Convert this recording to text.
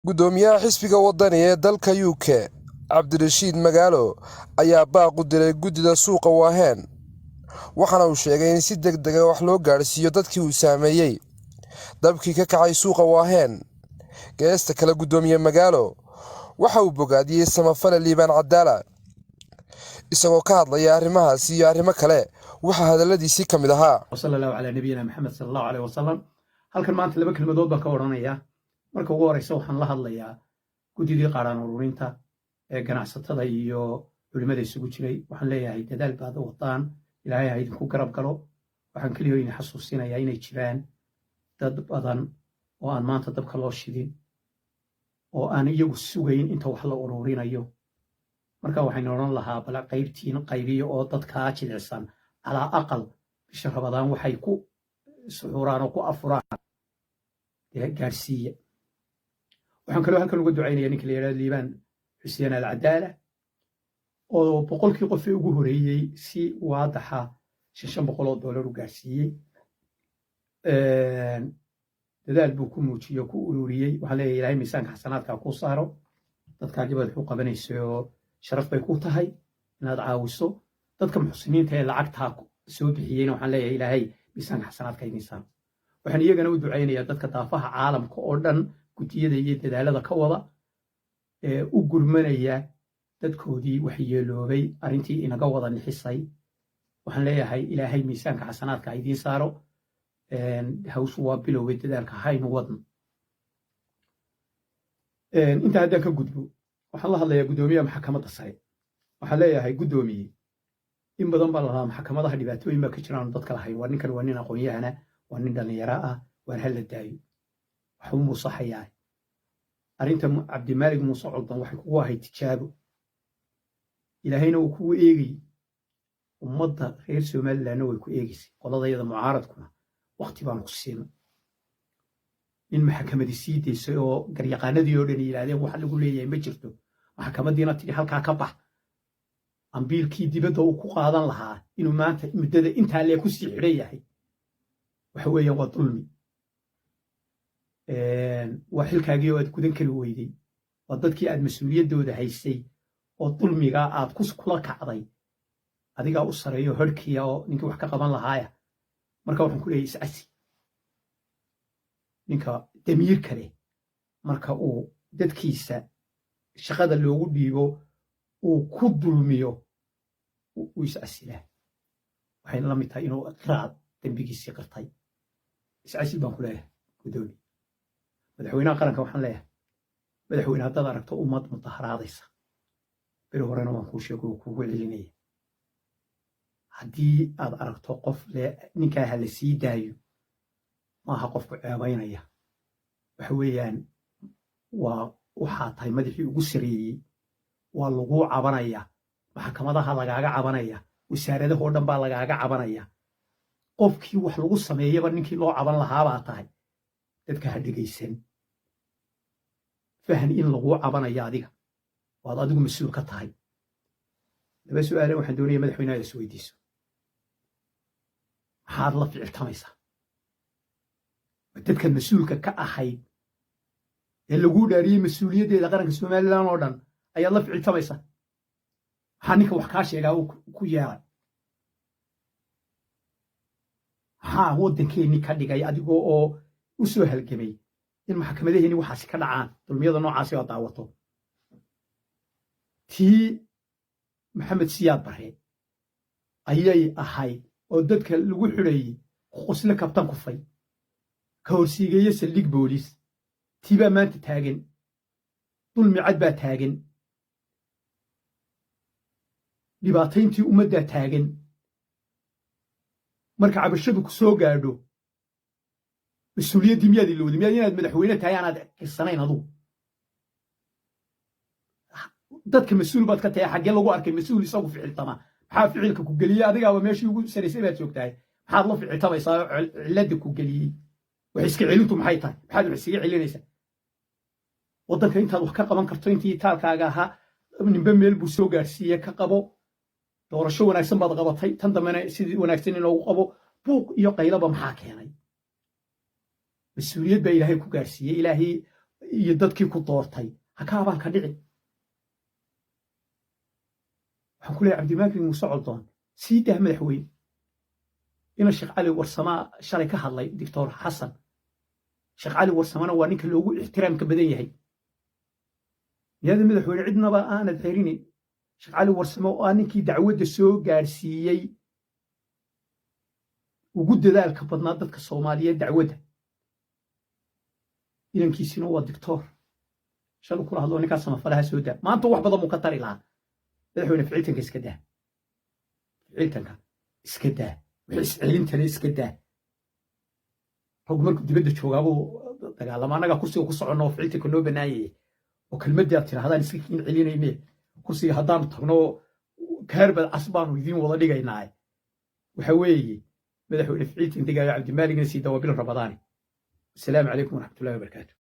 Gudoomiyaha xisbiga Waddani ee dalka UK, Cabdirashiid Magaalo, ayaa baaq u diray guddida suuqa Waaheen, waxaana uu sheegay in si degdeg ah wax loo gaadhsiiyo dadkii uu saameeyey dabkii ka kacay suuqa Waaheen. Geesta kale, Gudoomiye Magaalo waxa uu bogaadiyey samafale Liibaan Cadaala. Isagoo ka hadlaya arrimahaasi iyo arrimo kale, waxaa hadalladiisii ka mid ahaa: وصلى الله على نبينا محمد صلى الله عليه وسلم. Halkan maanta laba kelmadood baan ka odhanayaa. Marka ugu horeysa, waxaan la hadlayaa guddidii qaaraan ururinta ee ganacsatada iyo culimmada isugu jiray. Waxaan leeyahay, dadaal baad wadaan, Ilaahay ha idinku garab galo. Waxaan keliyo idin xasuusinayaa inay jiraan dad badan oo aan maanta dabka loo shidin oo aan iyagu sugayn inta wax la ururinayo. Marka waxaynu odhan lahaa, bal qaybtiin qaybiyo oo dadkaa jilicsan calaa aqal bisha Rabadaan waxay ku suxuuraan oo ku afuraan dee gaadhsiiya. Waxaan kaloo halkan uga ducaynaya ninka la yidhahdo Liibaan Xuseen Alcadaala, oo 100kii qof ee ugu horeeyey si waadaxa $500 u gaadhsiiyey. Dadaal buu ku muujiyey oo ku ururiyey. Waxaan leeyahay, Ilaahay miisaanka xasanaadka ku saaro. Dadkaagii baad wax u qabanayso oo sharaf bay ku tahay inaad caawiso. Dadka muxsiniinta ee lacagtaa soo bixiyeyna waxaan leeyahay, Ilaahay miisaanka xasanaadka idin saaro. Waxaan iyagana u ducaynayaa dadka daafaha caalamka oo dhan guddiyada iyo dadaalada ka wada ee u gurmanaya dadkoodii waxyeeloobay arrintii inaga wada nixisay. Waxaan leeyahay, Ilaahay miisaanka xasanaadka idiin saaro. Hawshu waa bilowgay, dadaalka haynu wadno. Intaa haddaan ka gudbo, waxaan la hadlayaa guddoomiyaha maxkamadda sare. Waxaan leeyahay, guddoomiye, in badan baa la lahaa maxkamadaha dhibaatooyin baa ka jiraan dadka lahayn. Waa ninkan, waa nin aqoon-yahana, waa nin dhallinyaro ah, waan hala daayo, waxbuu musaxayaa. Arrinta Cabdimaalig Muuse Coldan waxay kugu ahayd tijaabo, Ilaahayna uu kugu eegayey, ummadda reer Somalilandna way ku eegaysay. Qoladayada mucaaradkuna wakti baanu ku siinay. Nin maxkamadii sii daysay oo garyaqaanadii oo dhan yidhaahdeen wax lagu leeyahay ma jirto, maxkamadiina tidhi halkaa ka bax, ambiilkii dibadda uu ku qaadan lahaa inuu maanta muddada intaa lee ku sii xidhan yahay, waxa weeyaan waa dulmi, waa xilkaagii oo aad gudan kari weyday, waa dadkii aad mas-uuliyaddooda haysay oo dulmigaa aad kula kacday. Adigaa u sareeyo herkiya oo ninkii wax ka qaban lahaaya. Marka waxaan ku leeyahay, iscasi. Ninka damiirka leh, marka uu dadkiisa shaqada loogu dhiibo uu ku dulmiyo, uu iscasilaa. Waxayna la mid tahay inuu qiraad dembigiisii qirtay. Iscasil baan ku leeyahay, guddoomiye. Madaxweynaha qaranka waxaan leeyahay, madaxweyne, haddaad aragto ummad mudaharaadaysa, beri horena waan kuu sheego oo kuugu celinaya, haddii aad aragto qof le ninkaa ha la sii daayo, maaha qofku ceebaynaya. Waxa weeyaan, waa waxaa tahay madaxii ugu sareeyey, waa laguu cabanaya, maxkamadaha lagaaga cabanaya, wasaaradahoo dhan baa lagaaga cabanaya. Qofkii wax lagu sameeyaba ninkii loo caban lahaabaa tahay. Dadka ha dhegaysan, fahan in laguu cabanayo adiga waad adigu mas-uul ka tahay. Laba su'aale waxaan doonaya madaxweynaha is weydiiso: maxaad la ficiltamaysaa? Ma dadkaad mas-uulka ka ahayd ee laguu dhaariyey mas-uuliyaddeeda qaranka Somaliland oo dhan ayaad la ficiltamaysaa? Maxaa ninka wax kaa sheegaa uu ku yeelay? Maxaa waddankeennii ka dhigay, adigoo oo u soo halgamay, in maxkamadaheenni waxaasi ka dhacaan, dulmiyada noocaasi oo daawato? Tii Maxamed Siyaad Barre ayay ahayd oo dadka lagu xidhayey qosle kabtan kufay ka horsiigeeye saldhig booliis. Tii baa maanta taagan, dulmi cad baa taagan, dhibaatayntii ummaddaa taagan. Marka cabashadu ku soo gaadho, mas-uuliyaddii miyaad ilowday? Miyaad inaad madaxweyne tahay aanaad qirsanayn adugu? Dadka mas-uul baad ka tahay. Xaggee lagu arkay mas-uul isagu ficiltama? Maxaa ficilka ku geliyey? Adigaaba meeshii ugu saraysay baad joogtahay. Maxaad la ficiltamaysaa? Cilladda ku geliyey, wax iska celintu maxay tahay? Maxaad wax iskaga celinaysaa? Waddanka intaad wax ka qaban karto, intii taalkaaga ahaa, ninba meel buu soo gaadhsiiye, ka qabo. Doorasho wanaagsan baad qabatay, tan dambena sidii wanaagsan in loogu qabo. Buuq iyo qaylaba maxaa keenay? Mas-uuliyad baa Ilaahay ku gaadhsiiyey. Ilaahay Iyo dadkii ku doortay ha ka abaalka dhici. Waxaan ku leeyahay, Cabdimaalik Muuse Coldoon sii dah. Madaxweyne ina Sheekh Cali Warsamaa shalay ka hadlay, Doctor Xasan Sheekh Cali Warsamana waa ninka loogu ixtiraamka badan yahay. Miyaada, madaxweyne, cidnaba aanad xerinin Sheekh Cali Warsame oo ah ninkii dacwadda soo gaadhsiiyey, ugu dadaalka badnaa dadka Soomaaliyeed dacwadda? Inankiisina waa doctor. Shalay kula hadlo ninkaas samafalaha soo daa. Maanta wax badan buu ka tari lahaa. Madaxweyne, ficiltanka iska daa, ficiltanka iska daa, wixii iscelintana iska daa. Rag markuu dibadda joogaabuu dagaalama. Annagaa kursiga ku soconno oo ficiltanka noo bannaayaya oo kelmaddii aad tidhahdaan iska kiin celinayne. Kursiga haddaanu tagno, kaarbad cas baanu idiin wada dhigaynaa. Waxa weeye, madaxweyne, ficiltan degaayo, Cabdimaaligna sii daa. Waa bil Ramadaani. Asalaamu calaykum waraxmatullahi wabarakaatu.